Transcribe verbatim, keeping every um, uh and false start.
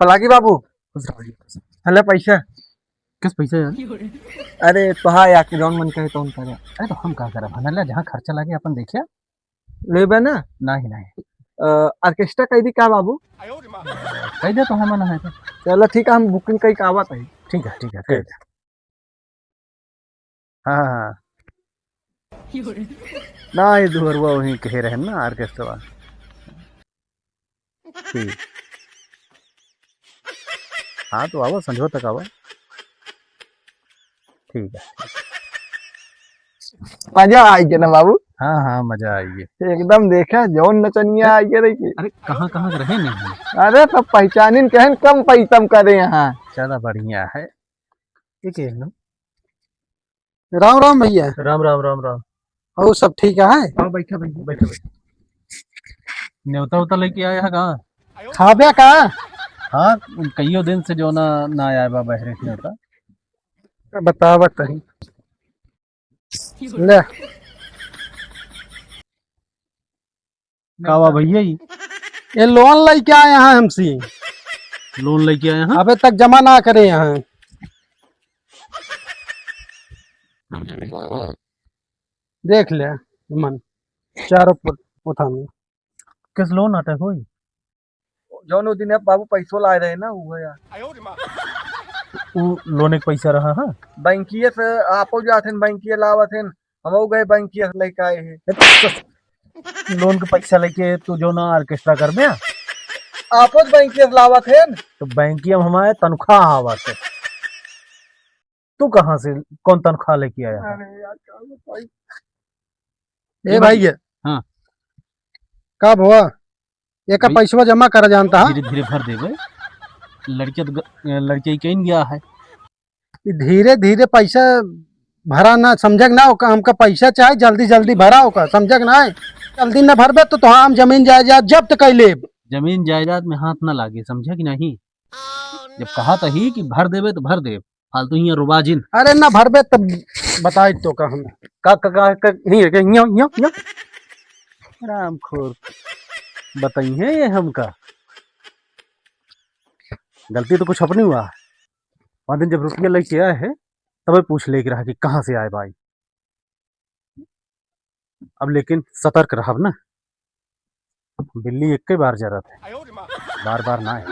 पलागी बाबू, खुश रहो। हले पैसा। किस पैसा यार? अरे, तोहा यार, जौन मन कहे तौन करे। अरे, तो हम का करब? हमें ले, जहाँ खर्चा लागे, अपन देखिया। लेबे ना? नहीं, नहीं। अ, orchestra कह दी का बाबू? कह दे तो, हम ना है तो। चलो, ठीक है, हम booking कई का आवत है। ठीक है, ठीक है, कह दे। हाँ, हाँ, हाँ। ना, ये दुहरुआ वहीं कहे रहे ना, orchestra वाला। ठीक। हाँ, तो आवा, संझो तक आवा। ठीक है। मजा आई गया ना बाबू? हाँ, हाँ, मजा आई गया। एकदम देखा, जौन नचनिया आई गया, देखिए। अरे, कहाँ, कहाँ के रहे नहीं हम? अरे, सब पहचानिन, कहन कम पैसा में करे यहाँ। चला, बढ़िया है। ये के है ना? राम राम भैया। राम राम, राम राम। और सब ठीक है? हाँ, बैठा, बैठा, बैठा, बैठा। न्योता उता लेके आया है कहाँ? खाबे का? हाँ, कईयो दिन से जो ना, ना आया बा बहरे न्योता। बतावा तही। ले। का बा भैया ई? ये loan लेके आए हैं हमसे। Loan लेके आए हैं? अबे तक जमा ना करे हैं। देख ले, मन, चारों पो-, पोथा में। किस loan आटे होई? जौन वो दिन बाबू पैसो लाए रहे ना, वो यार। उ loan के पैसा रहा है? बैंकिये से आपो जात हन, बैंकिये लावत हन, हमहू गए बैंकिये से लेके आए हैं। Loan के पैसा लेके तू जो ना orchestra करबे? आपो बैंकिये से लावत हन। तो बैंकिये में हमारे तनख्वाह आवत है। तू कहाँ से, कौन तनख्वाह लेके आया है? अरे यार, का बताई? ए ए भाई भाई। ये। हाँ। का भवा? एका भाई, पैसवा जमा करा जानता है? धीरे धीरे भर देबे। लड़के तो ग-, लड़के ही कहीं गया है। ई धीरे धीरे पैसा भरा ना, समझक ना ओका, हमका पैसा चाहे जल्दी जल्दी भरा ओका, समझक ना है? जल्दी ना भरबे तो तोहार हम जमीन जायदाद जब्त कर लेब। जमीन जायदाद में हाथ ना लागे, समझे कि नहीं? जब कहा तही कि भर देबे तो भर देब, फालतू हियाँ रुबा जिन। अरे ना भरबे तब बताई तो का हम। का, का, का, का, हियाँ, हियाँ, हियाँ, हियाँ। रामखोर बताई है ये हमका। गलती तो कुछ अपनी हुआ। वहाँ दिन जब रुपया लेके आए हैं, तबे पूछ लेके रहा कि कहाँ से आए भाई। अब लेकिन सतर्क रहब ना, बिल्ली एक ही बार जरत है, बार बार ना है।